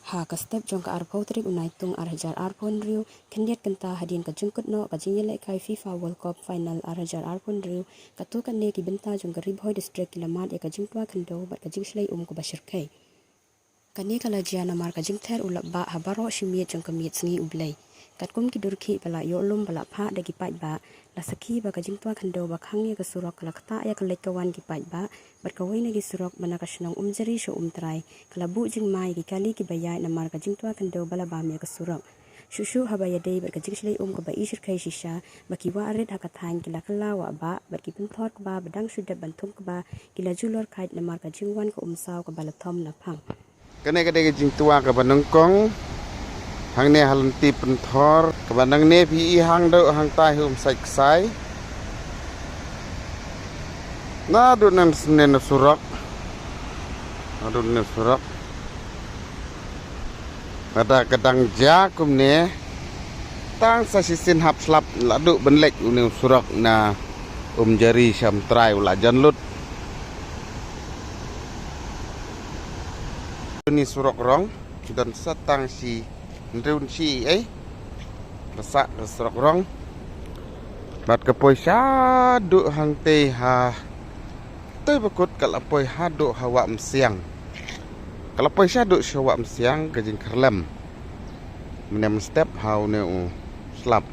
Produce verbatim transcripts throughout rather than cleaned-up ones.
Ha ka step jong ka arphew tarik u Naitung ar hajar arphew hynriew, khyndiat kynta hadien ka jingkut noh ka jingïalehkai FIFA World Cup Final ar hajar arphew hynriew, katto katne ki bynta jong ka Ri Bhoi District ki la mad ïa ka jingtwa khyndew bad ka jingshlei um kaba shyrkhei. Kane ka la jia namar ka jingther u lapbah ha baroh shi miet jong ka miet sngi U Blei. Katkum ki dur khih ba la ïoh lum ba la phah da ki paidbah, la sakhi ba ka jingtwa khyndew ba khang ïa ka surok ka la ktah ïa ka leit ka wan ki paidbah, bad kawei na ki surok ba na ka shnong Umjari sha Umtrai ka la buh jingma ïa ki kali kiba ïaid namar ka jingtwa khyndew ba la bam ïa ka surok. Shuh shuh haba ïadei bad ka jingshlei um kaba i shyrkhei shisha, ba ki wah rit ha ka thaiñ ki la kylla wah bah bad ki pynthor kba ba dang shu dep ban thung kba, ki la julor kheit namar ka jingwan ka umsaw kaba la thom la phang. Kane ka dei ka jingtwa kaba nyngkong hangne ha lynti pynthor, kaba nangne phi i hangduh hangtai ha Umsait Ksai. Naduh nan snen na surok. Naduh nan surok. Lada ka dang jia kumne, tang sa shisien hap slap la duh ban leit une u surok na Umjari sha Umtrai u la jan lut. Une surok rong, don sa tang shi hynriew shi ei. Ba sah ka surok rong. Bad ka poi shaduh hangtei ha Tei ba kut ka la poi haduh ha Wah Msiang. Ka la poi shaduh sha Wah Msiang ka jingkyrlem. Mynne mynstep ha une u slap.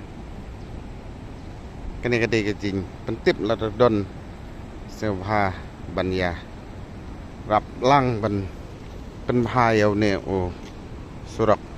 Kane ka dei ka jingpyntip lada don sngewbha ban ïarap lang ban pynbha ïa une u surok.